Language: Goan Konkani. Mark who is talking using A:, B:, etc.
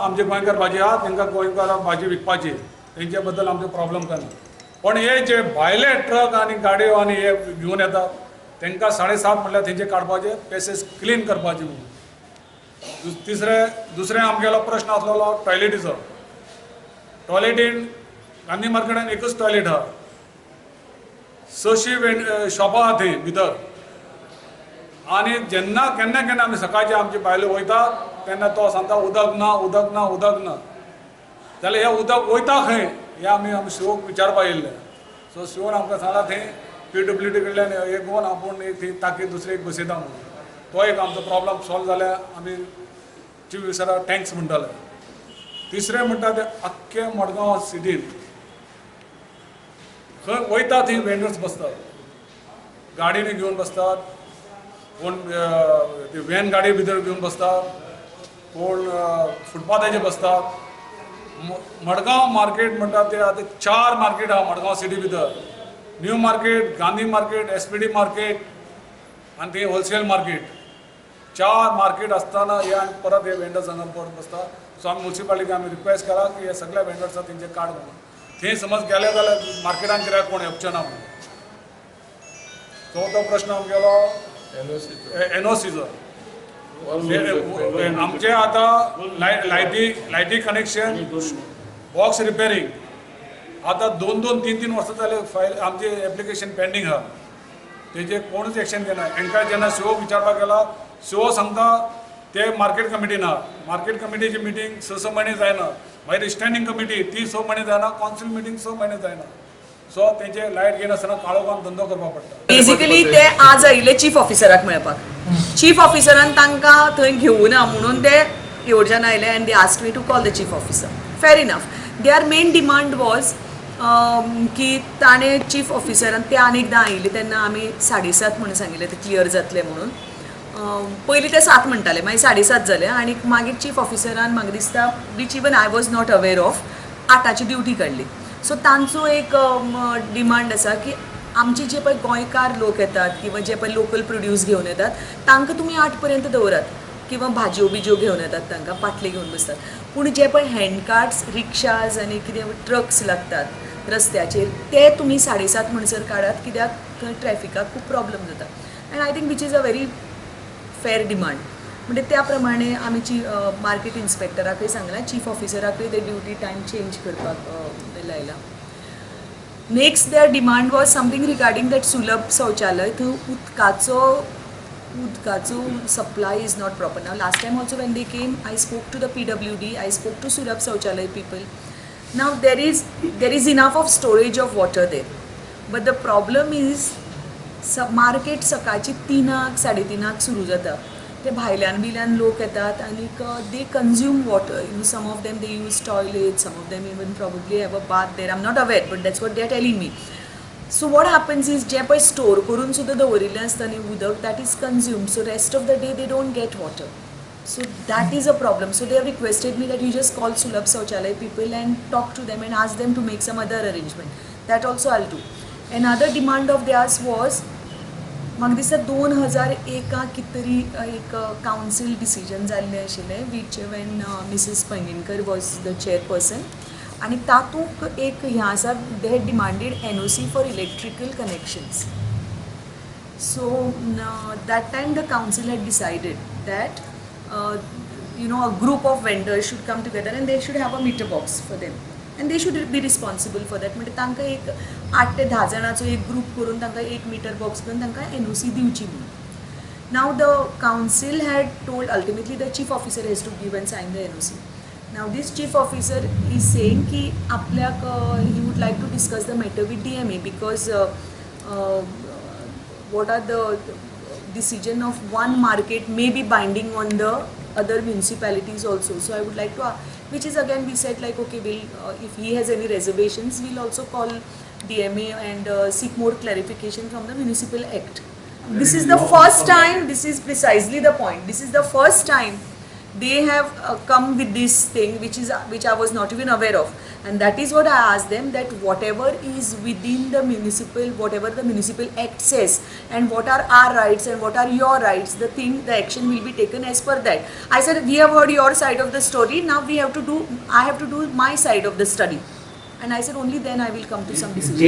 A: आमचे गोंयकार भाजी आहा, तांकां गोंयकार भाजी विकपाची, तेंचे बद्दल आमचो प्रॉब्लम काय ना. पण हे जे भायले ट्रक आनी गाडयो आनी हे घेवन येतात, तांकां 7:30 म्हणल्यार तेंचे काडपाचे, पेसेस क्लीन करपाची म्हणून. तिसरें, दुसरें आमगेलो प्रश्न आसलेलो टॉयलेटीचो. टॉयलेटीन गांधी मार्केटान एकूच टॉयलेट आहा. 600 शॉपां आहा थंय भितर आनी जेन्ना केन्ना केन्ना आमी सकाळचे आमची बायलो वयतात तेन्ना तो सांगता, उदक ना, उदक ना, उदक ना. जाल्यार हें उदक वयता खंय, हें आमी शिवोक विचारपाक येयल्ले. सो शिवोन आमकां सांगला, थंय पीडब्ल्यूडी कडल्यान एक घेवन आपूण एक थंय टाकी दुसरी एक बसयता म्हणून. तो एक आमचो प्रॉब्लम सॉल्व जाल्यार आमी चीफ मिनिस्टराक thanks म्हणटाले. तिसरें म्हणटा ते आख्खे मडगांव सिटीन खंय वयता थंय वेंडर्स बसतात, गाडyenी घेवन बसतात, कोण ती व्हॅन गाडी भितर घेवन बसतात, कोण फुटपाथाचेर बसतात. मडगांव मार्केट म्हणटा ते आतां चार मार्केट आहा मडगांव सिटी भितर: new market, Gandhi market, SPD market आनी थंय होलसेल मार्केट. चार मार्केट आसतना हे आनी परत हे वेंडर्स हांगा परत बसता. सो आमी मुन्सिपालिटी आमी रिक्वेस्ट करा की हे सगळे वेंडर्स आसा तेंचे काड म्हणून. थंय समज गेले जाल्यार मार्केटान कित्याक कोण येवचे ना म्हणून. चवथो प्रश्न आमगेलो एनओसीचो. आमचे आतां लायटी कनेक्शन, बॉक्स रिपेरींग आतां दोन दोन तीन तीन वर्सां जाले फायल आमचे एप्लिकेशन पेंडींग आहा. तेजे कोणूच एक्शन घेना. हेंकां जेन्ना सीओ विचारपाक गेला, सीओ सांगता ते मार्केट कमिटी ना, मार्केट कमिटीची मिटींग स स म्हयने जायना, मागीर स्टँडींग कमिटी ती 6 म्हयने जायना, कावन्सील मिटींग 6 म्हयने जायना. सो तेंचे लायट घेयनासतना काळोखान धंदो करपाक पडटा.
B: बेजिकली ते आज आयिल्ले चीफ ऑफिसराक मेळपाक. चीफ ऑफिसरान तांकां थंय घेवना म्हणून ते येवजण आयले and they asked me to call the chief officer. Fair enough. Their main demand was की ताणें चीफ ऑफिसरान ते आनी एकदां आयिल्ले तेन्ना आमी 7:30 म्हणून सांगिल्लें, ते क्लियर जातलें म्हणून. पयलीं ते 7 म्हणटाले, मागीर 7:30 जाले आनी मागीर चीफ ऑफिसरान म्हाका दिसता, which even I was not aware of, 8ची duty काडली. सो तांचो एक डिमांड आसा की आमचे जे पळय गोंयकार लोक येतात किंवा जे पळय लोकल प्रोड्यूस घेवन येतात, तांकां तुमी 8 पर्यंत दवरात किंवा भाजयो बिजयो घेवन येतात तांकां पाटले घेवन बसतात. पूण जे पळय हँड कार्ट्स, रिक्षाज आनी कितें ट्रक्स लागतात रस्त्याचेर, ते तुमी 7:30 म्हणसर काडात, कित्याक थंय ट्रॅफिकाक खूब प्रॉब्लम जाता. And I think which is a very fair demand. म्हणजे त्या प्रमाणे आमी ची मार्केट इन्स्पेक्टराकय सांगलां, चीफ ऑफिसराकय ते ड्युटी टायम चेंज करपाक लायला. Next, their demand was something regarding that सुलभ शौचालय, थंय उदकाचो supply is not proper. Now, last time also when they came, I spoke to the PWD, I spoke to Sulabh Shauchalaya people. Now, there is enough of storage of water there, but the problem is market सकाळची 3क, 3:30क सुरू जाता. ते भायल्यान बिल्यान लोक येतात आनीक they consume water. Some of them, they use toilet, some of them even probably have a bath there. I am not aware, but that's what they are telling me. So what happens is, जें पळय स्टोर करून सुद्दां दवरिल्लें आसता न्ही उदक, that is consumed. So rest of the day they don't get water. So that is a problem. So they have requested me that you just call Sulabh Sauchalaya people and talk to them and ask them to make some other arrangement. That also I'll do. Another demand of theirs was, म्हाका दिसता 2001 कितें तरी एक कावन्सील डिसिजन जाल्लें आशिल्लें, which when Mrs. Paingankar was the chairperson, आनी तातूंत एक हें आसा, they had demanded NOC for electrical connections. So that time the council had decided that a group of vendors should come together and they should have a meter box for them and they should be responsible for that. म्हणजे तांकां एक 8 ते 10 जाणांचो एक ग्रूप करून तांकां एक मिटर बॉक्स करून तांकां एनओसी दिवची म्हणून. Now, the council had told, ultimately the chief officer has to give and sign the NOC. Now, this chief officer is saying की आपल्याक he would like to discuss the matter with DMA because what are the decision of one market may be binding on the other municipalities also. So I would like to, which is again we said like, okay, we'll if he has any reservations, we'll also call DMA and seek more clarification from the Municipal Act. This is the first time, this is precisely the point, this is the first time They have come with this thing which I was not even aware of, and that is what I asked them, that whatever is within the municipal, whatever the municipal act says, and what are our rights and what are your rights, the action will be taken as per that. I said, we have heard your side of the story, now we have to do I have to do my side of the study, and I said only then I will come to some decision.